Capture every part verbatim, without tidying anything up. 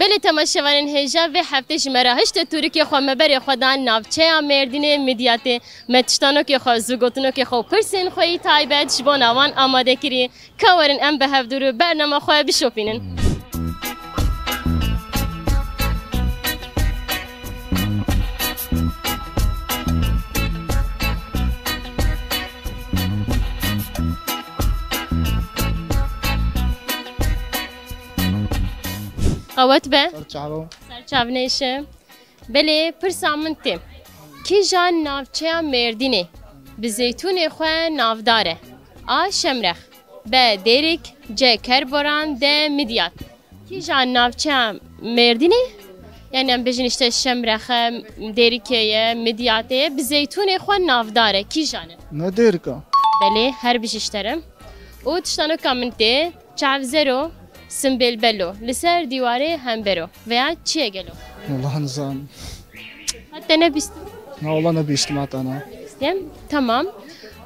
Belê temaşevanên hêja, vê heftê ji me re hişte tûrikê xwe me berê xwe dan navçeya Mêrdînê, Midyatê. Me tiştanokê xwe, zûgotinokê xwe û pirsên xwe yî taybet ji bona wan amade kirî. Ka werin em bi hevdû re bernama xwe bişopînin. Qewet be. Ser çav. Ser çav nêşe. Belê, pirsa min tê. Kîjan navçeya Mêrdînê bi zeytûnê xwe navdar e? A. Şemrex, B. Dêrik, C. Kerboran, D. Midyat. Kîjan navçeya Mêrdînê, yani em bêjin işte Şemrex e, Dêrikê ye, Midyatê ye, bi zeytûnê xwe navdar e? Kîjan e? Ne Dêrik e. Belê, her bijî ji te re. Û tiştanoka min tê. Çav zero, simbêl belo, li ser dîwarê hembero veya çi ye gelo? Wala nizanim. Heta te nebîst? Na, wala nebîstim heta na. Nebîstî? Tamam.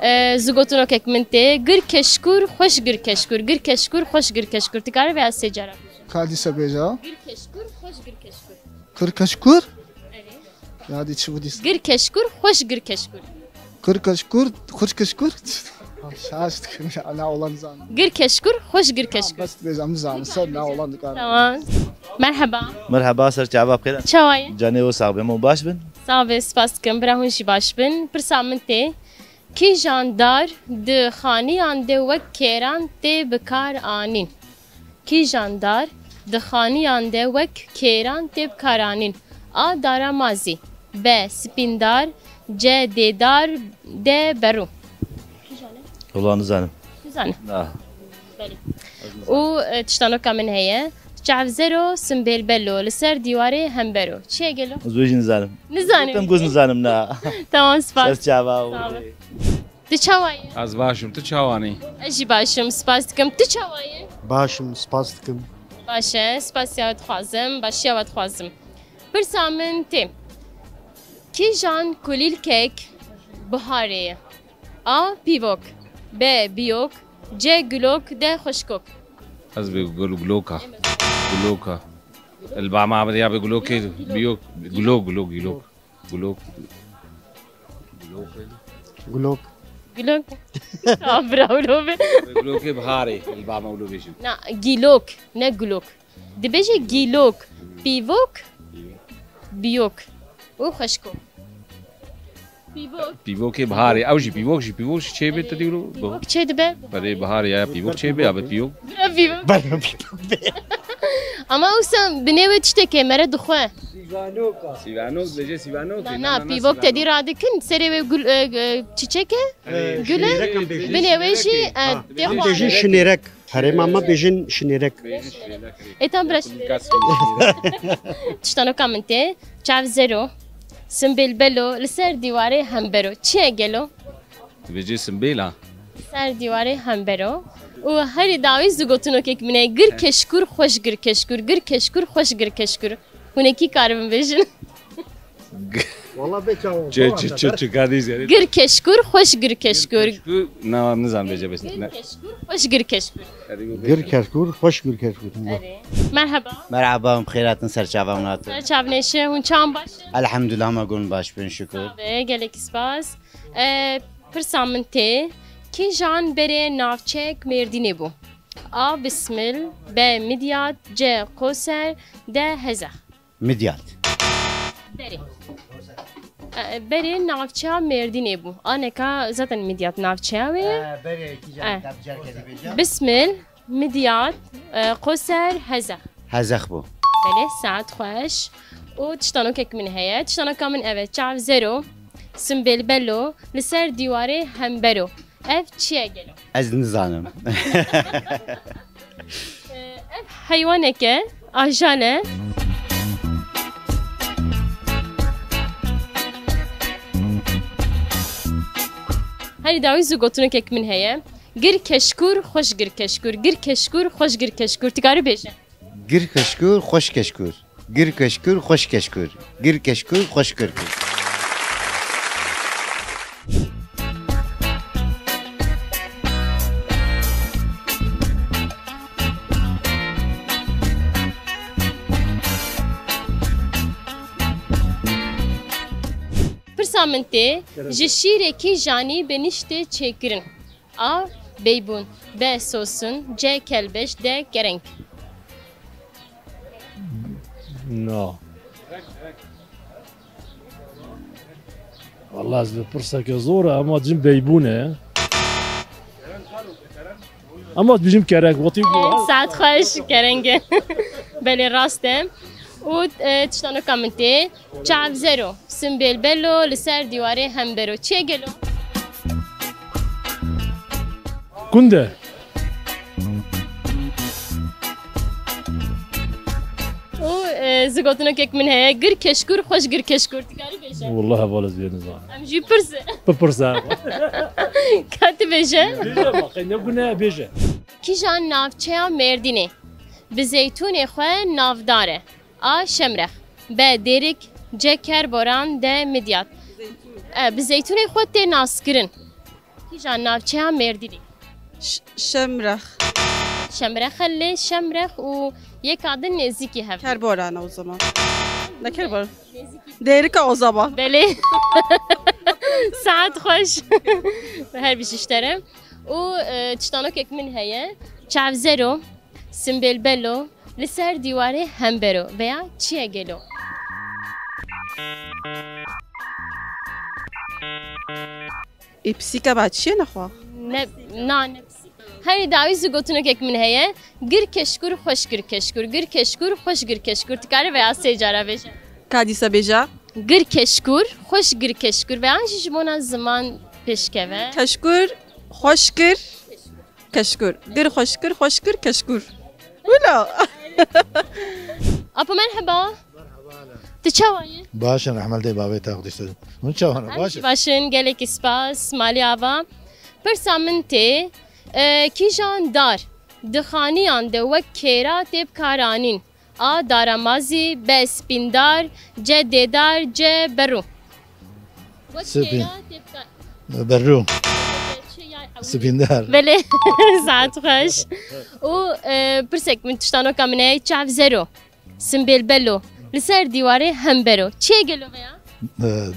Ee, zûgotinokek min tê. Gir keşkûr, xweş gir keşkûr. Gir keşkûr, xweş gir keşkûr. Tu karî vêya sê cara bêjî? Ka dîsa bêja. Gir keşkûr, xweş gir keşkûr. Kir keşkûr? Evet. Ya dî çi bû dîsa? Gir keşkûr, xweş gir keşkûr. Kir keşkûr, xweş keşkûr. Şaş dikim ya, na, wala nizanim. Gir keşkûr, xweş gir keşkûr. Bes dibêjim nizanim, ser na, wala dikarim. Tamam. Merheba. Merheba, ser çava bixêr. Çawa ye? Canê we sax be, hûn baş bin. Sax be, spas dikim, bira hûn jî baş bin. Pirsa min tê. Kîjan dar di xaniyan de wek kêran tê bikaranîn? Kîjan dar di xaniyan de wek kêran tê bikaranîn? A. Dara mazî. B. Spîndar. C. Dêdar. D. Berû. Wala nizanim. Nizanim. Na. Belê. Û, e, tiştanoka min heye. Çav zero, simbêl belo, li ser dîwarê hembero. Çi ye gelo? Ez wê jî nizanim. Nizanim. Tem goz nizanim, na. Tamam, spas. Ser çava. Sağ ol. Tu çawa yî? Ez baş im, tu çawa nî? Ez jî baş im, spas dikim. Tu çawa yî? Baş im, spas dikim. Baş e, spasiya we dixwazim, başiya we dixwazim. Pirsa min tê. Kîjan kulîlkek biharê ye? A. Pîvok. B. Biyok. C. Gulok. D. Xwişkok. Ez bi gul-, guloka. Guloka. Li ba me ya bi gulokê, biyok, gulok, gulok, gulok. Gulok. Gulok. Gulok. Ah, bravo, lo be. Gulokê biharê, li ba me wilo bêjin. Na, gîlok, ne gulok. Dibêje gîlok, pîvok, biyok û xweşko. Pîvok. Pîvokê biharê, ew jî pîvok, jî pîvok jî çêbê te dî wilo. Pîvok çê dibe? Berê biharê ya pîvok çêbê, ya be pîvok. Bira pîvok. Bira pîvok be. Ama wisa binê wê tiştekê mere dixwe. Sîvanok, dibêje sîvanok. Na, na, pîvok te dî radikin, serê wê gul, e, e, çiçek e? Gul e? Binê wê jî, e, tê xwarin. Em bêjin şinêrek. Herêma me bêjin şinêrek. Ê, tam bira şinêrek. Tiştanoka min tê. Çav zero. Simbêl belo. Li ser dîwarê hembero. Çi ye gelo? Dibêjê simbêl a? Li ser dîwarê hembero. Û herî dawî zû gotinokek min e. Gir keşkûr, xweş gir keşkûr. Gir keşkûr, xweş gir keşkûr. Hûn ê kî karibin bêjin? Wala bê çawa. Çi, çi, çi, çi kadî zerê? Gir keşkûr, xweş gir keşkûr. Keşkûr, na, nizam bêje bes. Gir keşkûr, xweş gir keşkûr. Gir keşkûr, xweş gir keşkûr. Erê. Merhaba. Merhaba, em xêratin ser çavan hatin. Ser çav nêşe, hûn çawan baş in? Elhamdulillah, me gon baş bin, şükür. Sağ be, gelek spas. E, pirsa min tê, kîjan berê navçek Mêrdînê bû? A. Bismil, B. Midyat, C. Qoser, D. Hezex. Midyat. Berê. E, berê navçeya Mêrdînê bû. Aneka zaten Midyat navçeya wê ye. E, berê kîjan, e, tabcar kedî bêje. Bismil, Midyat, e, Qoser, Hezex. Hezex bû. Belê, saet xweş. Û tiştanokek min heye. Tiştanoka min ev e. Çav zero, simbêl belo, li ser dîwarê hembero. Ev çi ye gelo? Ez nizanim. Ev heywanek e, ajal e. Herî dawî zû gotinokek min heye. Gir keşkûr, xweş gir keşkûr. Gir keşkûr, xweş gir keşkûr. Tu karî bêje. Gir keşkûr, xweş keşkûr. Gir keşkûr, xweş keşkûr. Gir keşkûr, xweş keşkûr. Pirsa min tê, ji şîrê kîjanî benîştê çêkirin? A. Beybûn. B. Sosin. C. Kelbeş. D. Kereng. No. Vallahi ez bi pirseke zor e, ama cim beybûn e. Ama ez bijim kerek, wotî ku. Saet xweş, kerenge. Belê, rast e. Û, e, tiştanoka min tê. Çavzero, simbêl belo, li ser dîwarê hembero. Çi ye gelo? Kunde. Û, e, zigotinokek min heye. Gir keşkur, xweş gir keşkur. Dikarî bêje? Wallahi heval ez vê nizanim. Em jî pirse. Bipirse. Ka tu bêje? Bêje, ma qey ne gune bêje. Kîjan navçeya Mêrdînê bi zeytûnê xwe navdar e? A. Şemrex. B. Dêrik. C. Kerboran. D. Midyat. E, bi zeytûnê xwe tê naskirin. Kîjan navçeya Mêrdînê? Ş-, Şemrex. Şemrex e, lê Şemrex û yeka din nêzîkî hev. Kerboran o zaman. Ne Kerboran? Dêrika o zaman. Belê. Saet xweş. Her bijî ji te re. Û, e, tiştanokek min heye. Çavzero, simbêl belo, li ser dîwarê hembero veya çi ye gelo? Ê, pisîka ba çi ye nexwe? Ne, na, ne pisîk. Herî dawî zû gotinokek min heye. Gir keşkur, xweş gir keşkur. Gir keşkur, xweş gir keşkur. Tu karî veya sê cara bêje. Ka dîsa bêje. Gir keşkur, xweş gir keşkur. Veya jî ji bona ziman pêşkeve. Keşkur, xweş gir, keşkur. Gir xweş gir, xweş gir, keşkur. Wilo. Apo merheba. Tu çawa yî? Baş in, rehmet lê bavê te, Xwedê ser. Hûn çawa ne? Em Baş jî in. Baş in, gelekî spas, malî ava. Pirsa min tê, e, kîjan dar di xaniyan de wek kêra tê bikaranîn? A. Daramazî. B. Spîndar. C. Dêdar. C. Berû. Wek Spîn-, kêra tê bika- Berû. Çi ya- Spîndar. Belê. Saet xweş. Û, e, pirsek min, tiştanoka min e, çavzero. Simbêl belo. Li ser dîwarê hembero. Çi ye gelo veya? Ee,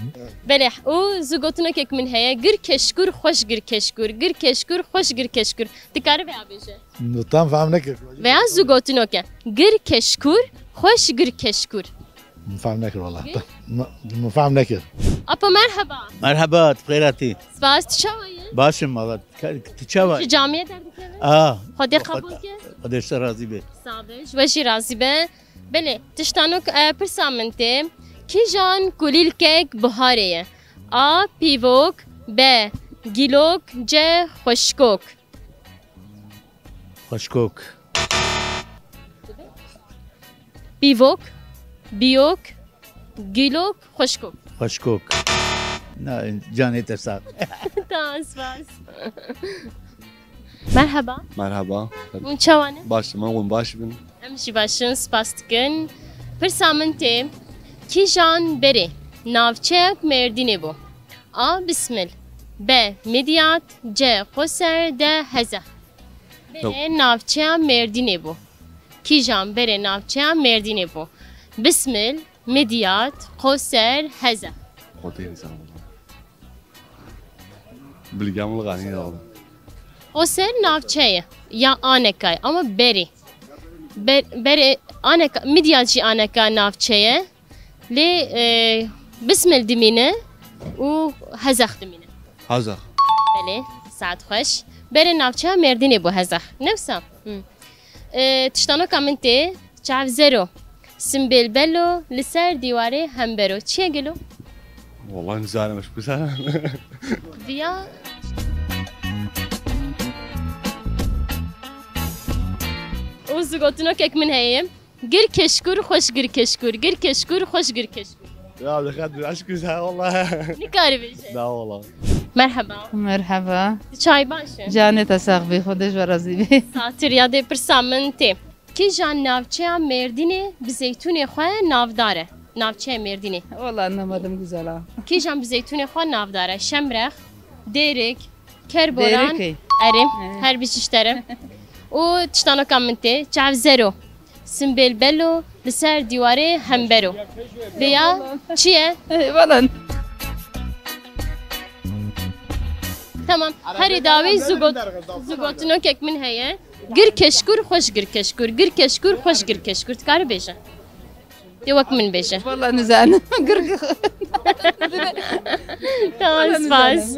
Belê. Û zû gotinokek min heye. Gir keşkur, xweş gir keşkur. Gir keşkur, xweş gir keşkur. Dikarî veya bêje? Tam fehm nekir. Veya zû gotinoke. Gir keşkur, xweş gir keşkur. Min fehm nekir wala. Gir? Min, min fehm nekir. Apo merheba. Merheba, tu xêr hatî. Spas, tu çawa yî? Baş im wala. Ka-, tu çawa yî? Ji camiyê derdikeve? A. Xwedê qebûl ke. Xwedê ji te razî be. Sax be, ji we jî razî be. Belê, tiştanok, e, pirsa min tê. Kîjan kulîlkek buharê ye? A. Pîvok. B. Gîlok. C. Xweşkok. Xweşkok. Pîvok, bîyok, gîlok, xweşkok. Xweşkok. Na, canê te sax. Tamam, spas. Merheba. Merheba. Hûn çawa ne? Baş, me hûn baş bin. Em jî baş in, spas dikin. Pirsa min tê, kîjan berê navçeyek Mêrdînê bû? A. Bismil. B. Midyat. C. Qoser. D. Hezeh. Berê navçeya Mêrdînê bû. Kîjan berê navçeya Mêrdînê bû? Bismil, Midyat, Qoser, Hezeh. Xwedê nizam. Bilgem li ganî aldım. Qoser navçe ye ya aneka ye, ama berê. Ber-, berê aneka, Midyat jî aneka navçe ye. Lê, e, Bismil dimîne û Hezex dimîne. Hezex. Belê, saet xweş. Berê navçeya Mêrdînê bû Hezex. Ne wisa? Hı. E, tiştanoka min tê, çavzero, simbêl belo, li ser dîwarê hembero. Çi ye gelo? Wallahi nizanim, ez bizanim. Viya. Û zû gotinokek min heye. Gir keşkur, xweş gir keşkur. Gir keşkur, xweş gir keşkur. Ya, li xet bir aşk güzel, vallahi. Nikarî bêje. Da, vallahi. Merheba. Merheba. Çay baş e? Canê te sax bî, Xwedê ji we razî bî. Satir ya dê pirsa min tê. Kîjan navçeya Mêrdînê bi zeytûnê xwe navdar e? Navçeya Mêrdînê. Vallahi anlamadım güzel ha. Kîjan bi zeytûnê xwe navdar e? Şemrex, Dêrik, Kerboran, Dêrikê. Erê, He. Her bîst ji te re. Û tiştanoka min tê, çavzero, simbêl belo, li ser dîwarê hembero. Vêya çi ye? Eyvallah. Tamam. Herî dawî zû got-, zû gotinokek min heye. Gir keşkûr, xweş gir keşkûr. Gir keşkûr, xweş gir keşkûr. Dikare bêje. Tê wek min bêje. Valla nizanim. Gir gir. Tamam, spas.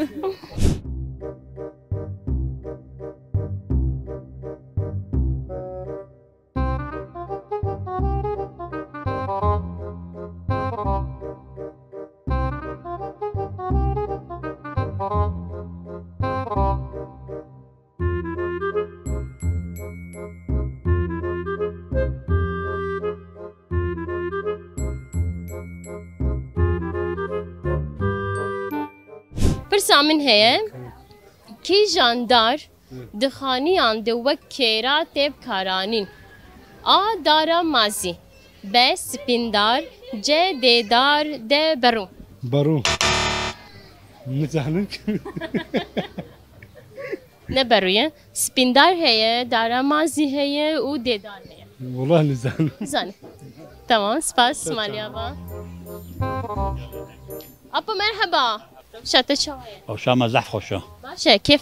Pirsa min heye, kîjan dar di xaniyan de wek kêra tê bikaranîn? A. Dara mazî. B. Spîndar. C. Dêdar. D. Berû. Berû. Nizanim. Ne berû ye. Spîndar heye, dara mazî heye û dêdar heye. Wala nizanim. Nizanim. Tamam, spas, Maliyava. Apo, merheba. Şate çawa ye? Ew şama zehf xweş e. Baş e, kêf.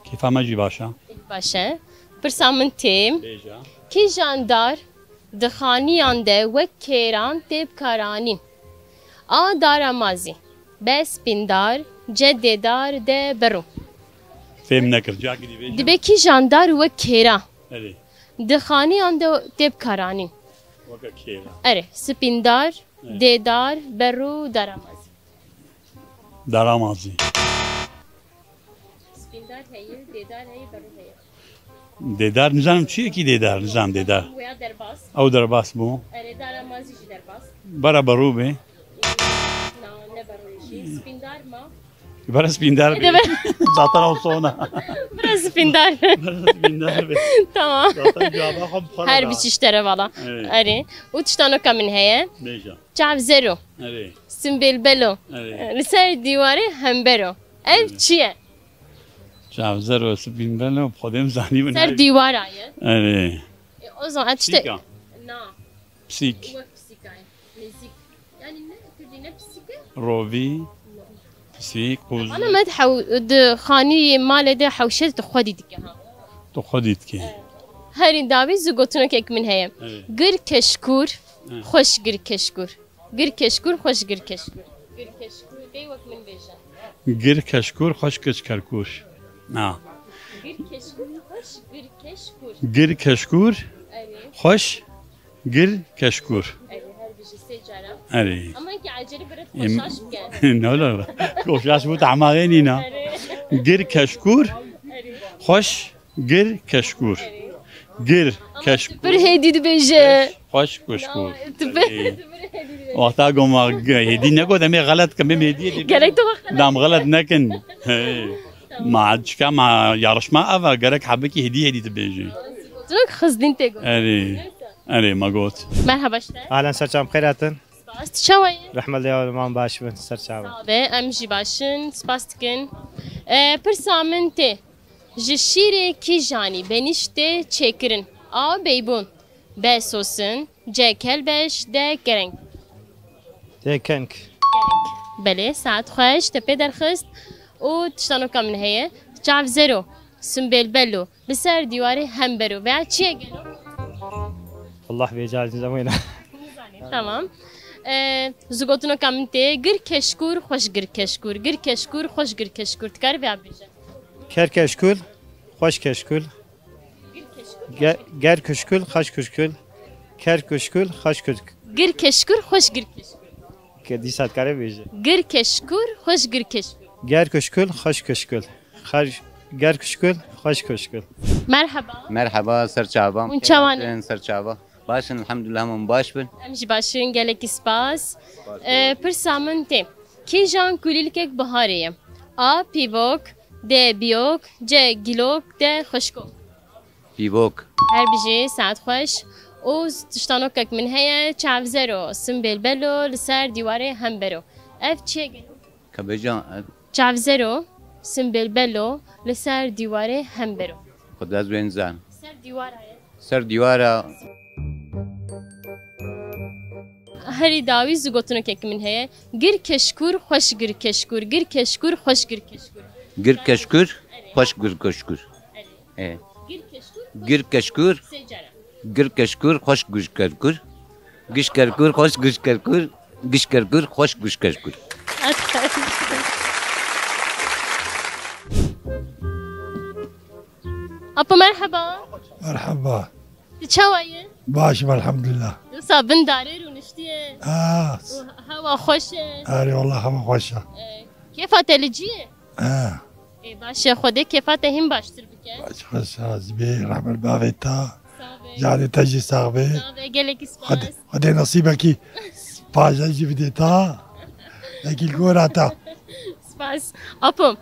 Kêfa me jî baş e. Baş e. Pirsa min tê. Bêje. Kîjan dar di xaniyan de wek kêran tê bikaranîn? A. Dara mazî. B. Spîndar. C. Dêdar. D. Berû. Fêm nekir. Cakî dî bêje. Dibe kîjan dar wek kêra. Erê. Di xaniyan de tê bikaranîn. Weke kêra. Erê. Spîndar, Evet. Dêdar, berû, dara mazî. Dara mazî. Spîndar heye, dêdar heye, berû heye. Dêdar nizanim çi ye kî dêdar, nizanim dêdar. Wêya derbas. Ew derbas bû. Erê, dara mazî jî derbas. Bara berû bê. Na, ne berû jî. Spîndar ma. Bara spîndar bê. Ede be. Zaten ew sona. Bara spîndar. Bara spîndar bê. Tamam. Zaten cevaba xwe bi xwe re da. Her biçî ji te re vala. Evet. Erê. Û tiştanoka min heye. Bêje. Çav zero. Erê. Simbêl belo. Erê. Li ser dîwarê hember o. Ev çi ye? Çav zero, simbêl belo, bi Xwedê min zanîbin. Ser dîwara ye. Erê. E, o zaman, e, tiştê... Pisîk a. Na. Pisîk. Wek pisîka ye. Nêzîk. Yani ne, Kurdî ne pisîk e? Rovî. Pisîk, qûz. Ana me di hew-, di xanî malê de hewşe tu xwedî dike ha. Tu xwedî dike. Herî dawî zû gotinokek min heye. Evet. Gir keşkûr, Evet. xweş gir keşkûr. Gir keşkûr, xweş gir keşkûr. Gir keşkûr, dey wek min bêje. Gir keşkûr, xweş gir keşkûr. Na. Gir keşkûr, xweş gir keşkûr. Gir keşkûr, Erê. xweş gir keşkûr. Erê, her bijî sê cara. Erê. Ama ki acele biret Em- xweşaş bike. Ne olur? Xweşaş bu tamamen ina. Erê. Gir keşkûr, Erê. xweş Gir keşkûr. Gir keşkûr. Tu pir hêdî dibêje. Xweş keşkûr. Tu pir, Ey. tu pir hêdî dibêje. Wexta goma g-, hêdî negot, em ê xelet kim, em hêdî hêdî. Gerek tu xelet. Dam xelet nekin. Hey. Ma çika ma yarışma ava, gerek hebikî hêdî hêdî dibêje. Tu ne xizdîn tê got. Erê. Erê, ma got. Merhaba işte. Ahlen, ser çav bi xêr hatin. Spas, tu çawa yî? Rehmet ya, man baş bin, ser çav. Sağ be, em jî baş in, spas dikin. E, pirsa min tê. Ji şîrê kîjanî benîşt tê çêkirin? A. Beybûn. B. Sosin. C. Kelbeş. D. Kereng. D. Kereng. Belê, saet xweş, te pê derxist. Û tiştanoka min heye. Çav zero, simbêl belo, li ser dîwarê hember o. Veya çi ye gelo? Allah vêca ez nizam wêna. Tamam. Ee, zû gotinoka min tê. Gir keşkûr, xweş gir keşkûr. Gir keşkûr, xweş gir keşkûr. Dikare veya bêje. Ker keşkûl, xweş keşkûl. Ge-, ger kuşkûl, xweş kuşkûl. Ker kuşkûl, xweş kuşk. Gir keşkûr, xweş gir keşkûr. Ke dîsa dikare bêje. Gir keşkûr, xweş gir keşkûr. Ger kuşkûl, xweş kuşkûl. Xweş, ger kuşkûl, xweş kuşkûl. Merhaba. Merhaba, ser çavan. Hûn çawan in? Ser çava. Baş in, elhamdulillah, hemû baş bin. Em jî baş in, gelekî spas. Ee, pirsa min tê. Kîjan kulîlkek biharê ye? A. Pîvok. D. Biyok. C. Gilok. D. Xweşko. Pîvok. Her bijî, saet xweş. Û tiştanokek min heye, çav zero, simbêl belo, li ser dîwarê hember o. Ev çi ye gelo? Ka bêje, e, Çav zero, simbêl belo, li ser dîwarê hember o. Xwedê ez wê nizan. Ser dîwara ye. Ser dîwara. Herî dawî zû gotinokek min heye. Gir keşkûr, xweş gir keşkûr. Gir keşkûr, xweş gir keşkûr. Gir keşkûr, xweş gir keşkûr. E. Gir keşkûr, xweş gir keşkûr. Gir keşkûr, xweş gir keşkûr. Giş kerkûr, xweş giş kerkûr. Giş kerkûr, xweş giş kerkûr. Apo, merheba. Merheba. Tu çawa yî? Baş im, elhamdulillah. Wisa bin darê rûniştiye. Ha. Û hewa xweş e. Erê, wallah, hewa xweş e. E, kêfa te li cî ye? Ha. E, baş e, Xwedê kêfa te hîn baştir bike. Baş, xweş, razî bê, rehmet bavê te. Sağ be. Canê te jî sax be. Sağ be, gelekî spas. Xwedê, Xwedê nesîbekî paje jî bidê te. Yekî gora te. Spas. Apo,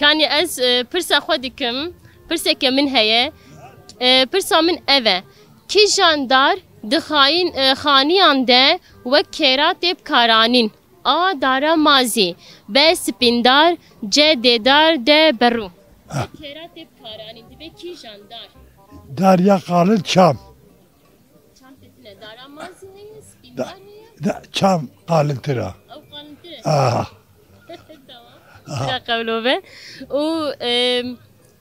kanî ez, e, pirsa xwe dikim. Pirseke min heye. E, pirsa min ev e. Kîjan dar di xayîn, e, xaniyan de wek kêra tê bikaranîn? A. Dara mazî. B. Spîndar. C. Dêdar. D. Berû. Ah. Kêra tê bikaranîn dibe kîjan dar? Dar ya qalin çam. Çam tê tine. Dara mazî heye, spîndar heye. Da, da, çam qalintir e. Ew qalintir e. Aha. Tamam. Aha. Bira qewlo be. Û, em,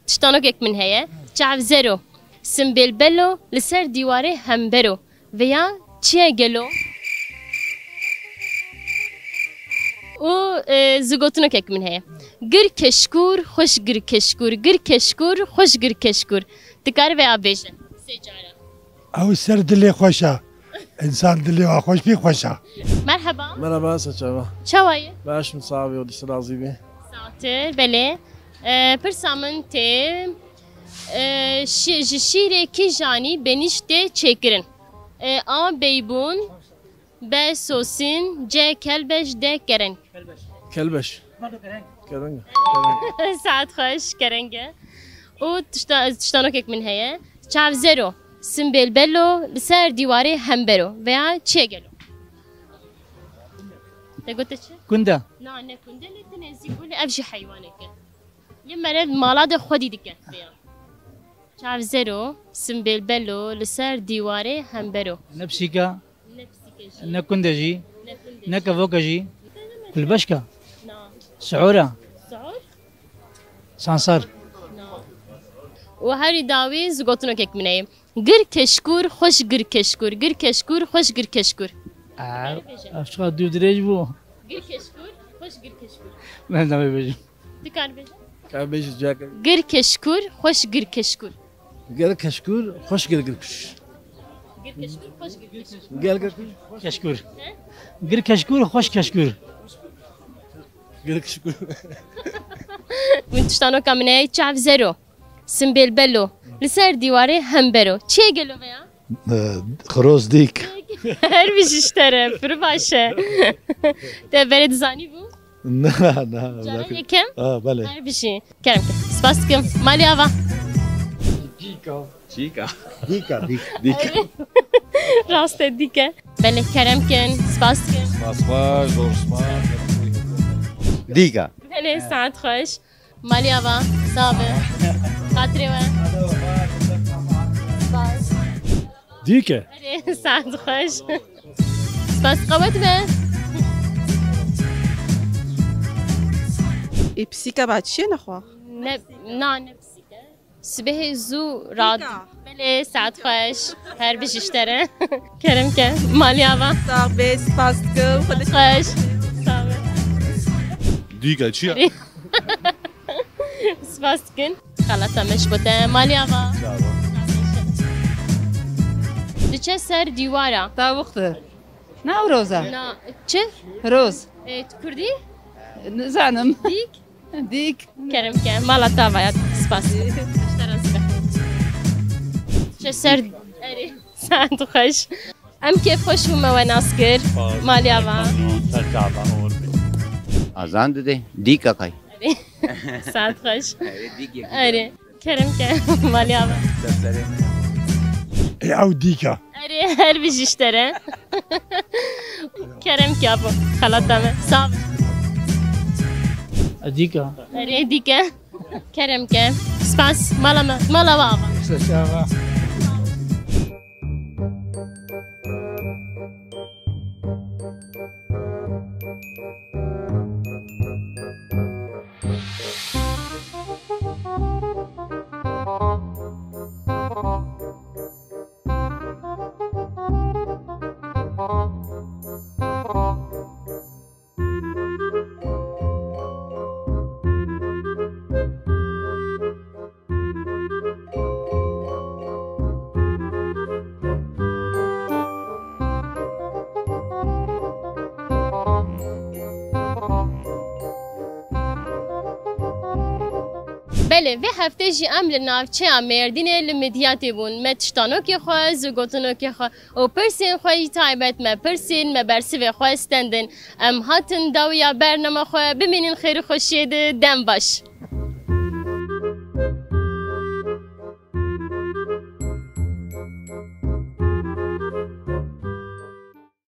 tiştanokek min heye. Çav zero. Simbêl belo li ser dîwarê hembero. Veya çi ye gelo? Û, e, zigotinokek min heye. Gir keşkûr, xweş gir keşkûr, gir keşkûr, xweş gir keşkûr. Dikarî veya bêje. Sê cara. Ew ser dilê xweş e. Însan dilê wa xweş bî, xweş e. Merheba. Merheba, se çawa? Çawa yî? Baş im, sax bî, Xwedê razî bî. Saxtir, belê. E, pirsa min tê, e, şi-, ji şîrê kîjanî benîşt tê çêkirin? E, A. Beybûn. B. Sosin. C. Kelbeş. D. Kereng. Kelbeş. Kereng. Kereng. Saet xweş, kereng e. Û tişta-, tiştanokek min heye. Çav zero. Simbêl belo, li ser dîwarê hembero. Veya çi ye gelo? Te gote çi? Kunde. Na, ne kunde, lê tu nêzîk bû, lê ev jî heywanek e. Lê mere mala de xwedî dike. Veya. Çav zero, simbêl belo, li ser dîwarê hembero. Ne pisîka, ne pisîke jî, ne kunde jî, ne kunde ne jî, kevoke jî. Kulbeşka. Na. Suhura. Suhur? Sansar. Na. Û herî dawî zigotinokek min heye. Gir keşkûr, xweş gir keşkûr, gir keşkûr, xweş gir keşkûr. Aa, ev çiqa dû dirêj bû. Gir keşkûr, xweş gir keşkûr. Ne, ne bêjim. Dikar bêje. Ka bêje cihaka. Gir keşkûr, xweş gir keşkûr. Gir keşkûr, xweş gir gir kuş. Gir keşkûr, xweş gir keşkûr. Gir keşkûr. He? Gir keşkûr, xweş keşkûr. Gir keşkûr. Min tiştanoka min heye, çav zero. Simbêl belo. Li ser dîwarê hembero. Çi ye gelo veya? E, xiroz dîk. Her bijî ji te re, pir baş e. Te berê dizanîbû? Na, na. Cara yekem? Ha, belê. Her bijî. Kerem ke. Spas dikim. Malê ava. Dîka. Çîka. Dîka, dîk. Dîka. Rast e, dîk e. Belê, kerem kin. Spas dikim. Spas xweş, zor spas. Dîka. Belê, saet xweş. Malê ava, sax be. Xatirê we. Spas. Dîke. Erê, saet xweş. Spas, qewet be. Ê pisîka ba çi ye nexwe? Ne, na, ne pisîke. Sibehê zû rad. Dîka. Belê, saet xweş. Her bijî ji te re. Kerem ke. Malê ava. Sax be, spas dikim. Xwedê xweş. Sax be. Dîka çi ye? Erê. Spas dikin. Xelata me ji bo te. Malê ava. Diçe ser dîwara. Tavuktir. Newroz e. Na, çi? Roz. E, tu kurdî? Nizanim. Dîk? Dîk. Kerem ke. Mala tava ya. Spas. Ji te re zî be. Diçe ser, erê. Saet xweş. Em kêfxweş bûn me we nas kir. Malê ava. Ser çava, or be. Azan dide, dîka qey. Erê. Saet xweş. Erê, dîk yekî. Erê. Kerem ke. Malê ava. Ser serê me. Ê, ew dîka. Erê, her bijî ji te re. Kerem ke abo. Xelata me. Sax be. Dîka. Erê, dîke. Kerem ke. Spas. Mala me. Mala we ava. Ser çava. Belê, vê heftê jî em li navçeya Mêrdînê li Midyatê bûn. Me tiştanokê xwe, zûgotinokê xwe û pirsên xwe jî taybet me pirsîn, me bersivê xwe stendin. Em hatin dawiya bernama xwe, bimînin xêr û xweşiyê di, dem baş.